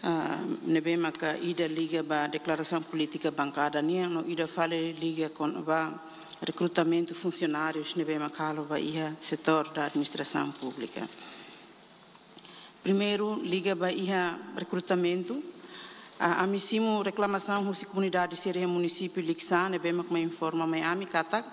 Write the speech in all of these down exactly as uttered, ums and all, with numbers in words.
Ah, ne'ebé maka ida liga ba deklarasaun polítika bankada nian, no ida fali liga kona-ba rekrutamentu funsionárius ne'ebé maka halo ba iha setór da administrasaun públika. Primeiru, liga ba iha rekrutamentu. Ah, ami simu reklamasaun husi komunidade sira iha munisípiu Likisá, ne'ebé mak mai informa mai ami katak,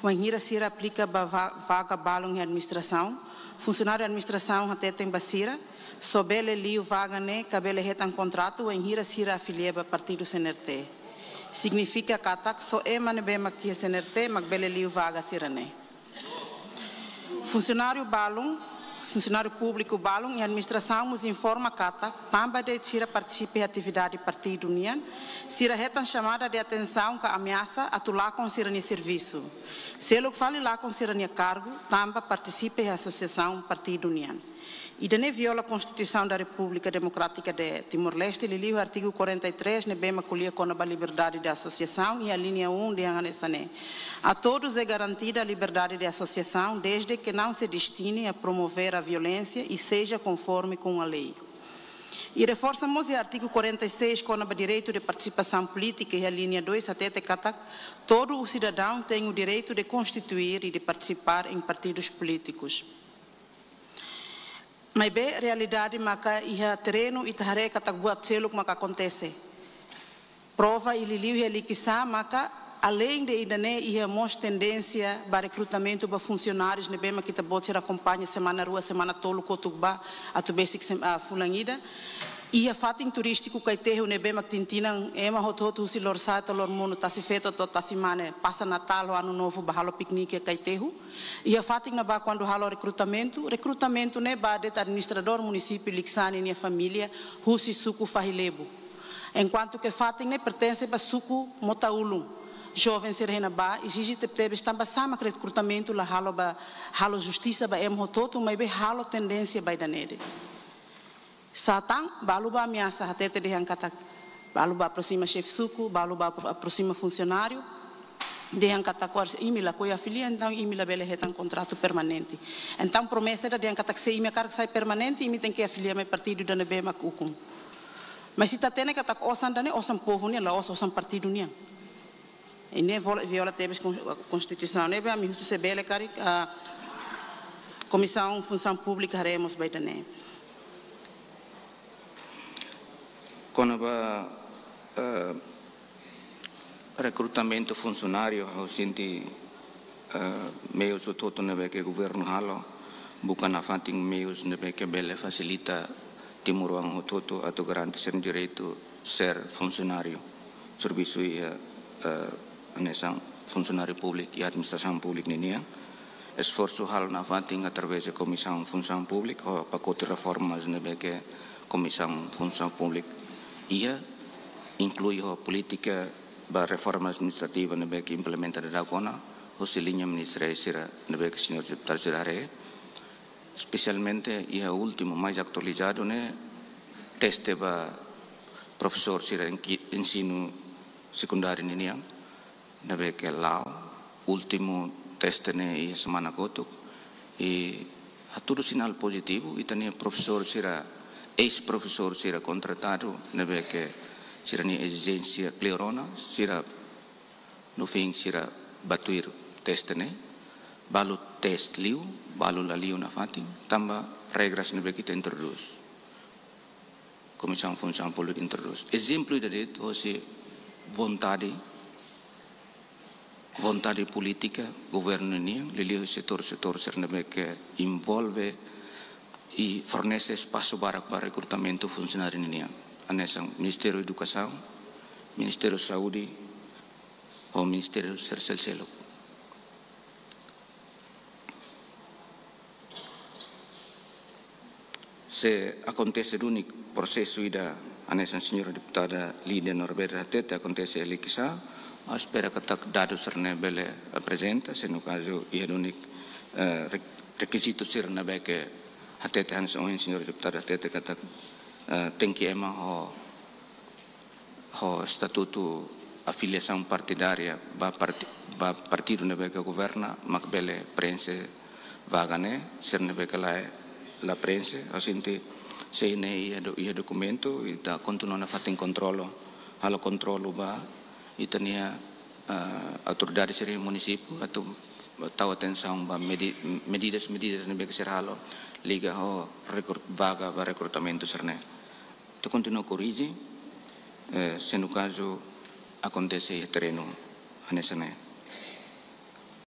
wainhira sira aplika ba va-, vaga balun iha administrasaun, funsionáriu administrasaun hateten ba sira, só bele liu vaga ne'e ka bele hetan kontratu wainhira sira afilia ba partidu C N R T. Signifika katak só ema ne'ebé mak iha C N R T mak bele liu vaga sira-ne'e. Funsionáriu balun, funsionáriu públiku balun iha administrasaun mós informa katak, tanba de'it sira partisipa iha atividade partidu nian, sira hetan xamada de atensaun ka ameasa atu lakon sira-nia servisu. Seluk fali lakon sira-nia kargu, tanba partisipa iha asosiasaun partidu nian. Ida-ne'e viola Constituição da República Democrática de Timor-Leste, liuliu artigu quarenta e três, ne'ebé mak ko'alia kona-ba liberdade de associação, iha alínea um dehan hanesan ne'e: "A todos é garantida a liberdade de associação, desde que não se destine a promover a violência e seja conforme com a lei." I reforsa mós iha artigu quarenta e seis, kona-ba direitu de partisipasaun polítika, iha alínea dois, hatete katak, "Todo o cidadão tem o direito de constituir e de participar em partidos políticos." Maibé realidade maka iha terrenu ita haree katak buat seluk maka akontese. Prova i liuliu iha Likisá maka, além de ida-ne'e, iha mós tendénsia ba rekrutamentu ba funsionárius ne'ebé mak ita-boot sira akompaña semana rua, semana tolu kotuk ba, atu besik sem-, ah, fulan ida. Iha fatin turístiku Kaitehu ne'ebé mak tinan-tinan ema hotu-hotu husi Lorosa'e to'o Loromonu, Tasi Feto to'o Tasi Mane, pasa Natál ho Ano Novo ba halo piknik iha Kaitehu. Iha fatin ne'ebá kuandu halo rekrutamentu, rekrutamentu ne'e ba de'it administradór munisípiu Likisá ninia família husi suku Fahi Lebu. Enkuantu ke fatin ne'e pertense ba suku Mota-Ulun. Joven sira iha ne'ebá, ezije tebetebes tanba sá mak rekrutamentu la halo ba, halo justisa ba ema hotu-hotu, maibé halo tendénsia ba ida-ne'e de'it. Sá tan, balu bá ameasa, hatete dehan katak, balu bá aproxima xefe suku, balu bá apro-, aproxima funsionáriu, dehan katak, "Agora se imi lakohi afilia, entaun imi labele hetan kontratu permanente." Entaun promesa ida dehan katak, "Se imi hakarak sai permanente, imi tenke afilia mai partidu ida ne'ebé mak ukun." Mas se ita hatene katak osan ida-ne'e, osan povu nian, la'ós osan partidu nian. Ida-ne'e viola, viola tebes kon-, Konstituisaun. Ne'ebé ami husu se bele karik, ah, Komisaun Funsaun Públika haree mós ba ida-ne'e. Kona-ba, eh, rekrutamentu funsionáriu, ha'u sente, eh, meius hotu-hotu ne'ebé ke governu halo, buka nafatin meius ne'ebé ke bele fasilita timoroan hotu-hotu atu garante sira-nia direitu ser funsionáriu servisu iha, eh, hanesan funsionáriu públiku iha administrasaun públika ninian. Esforsu halo nafatin através de Komisaun Funsaun Públika, ho pakote reformas ne'ebé ke Komisaun Funsaun Públika iha, inklui ho polítika ba reforma administrativa ne'ebé ke implementa daudaun ona, husi liña ministeriál sira ne'ebé ke señór deputadu sira haree. Espesialmente iha últimu, mais atualizadu ne'e, teste ba profesór sira enki-, ensinu sekundáriu ninian, ne'ebé ke la'o, últimu teste ne'e iha semana kotuk, i hatudu sinál pozitivu, ita-nia profesór sira, eis-profesór sira kontratadu, ne'ebé ke sira-nia ezijénsia kleur ona, sira no fin sira bá tuir teste ne'e, balu teste liu, balu la liu nafatin, tanba regras ne'ebé ke ita introdús. Komisaun Funsaun Públika introdús. Ezemplu ida de'it, hosi vontade, vontade polítika governu nian, liuliu setór-setór sira ne'ebé ke envolve i fornese espasu barak ba rekrutamentu funsionáriu ninian. Hanesan Ministériu Edukasaun, Ministériu Saúde, ho ministériu sira seluk-seluk. Se akontese duni prosesu ida hanesan señora deputada Lídia Norberta hatete akontese iha Likisá, ha'u espera katak dadus sira-ne'e bele aprezenta, se no kazu iha duni, eh, re-, rekizitu sira ne'ebé ke hatete hanesan ohin señora deputada hatete katak, eh, tenke ema ho ho estatutu afiliasaun partidária ba parti-, ba partidu ne'ebé ke governa, mak bele prenxe vaga ne'e, sira ne'ebé ke lae, la prenxe, ha'u sente Se ne'e iha do-, iha dokumentu, ita kontinua nafatin kontrolu, halo kontrolu ba ita-nia, eh, autoridade sira iha munisípiu atu tau atensaun ba medi-, medidas, medidas ne'ebé ke sira halo liga ho rekru-, vaga ba rekrutamentu sira-ne'e. Ita kontinua korrije, eh, se no kazu akontese iha terrenu hanesan ne'e.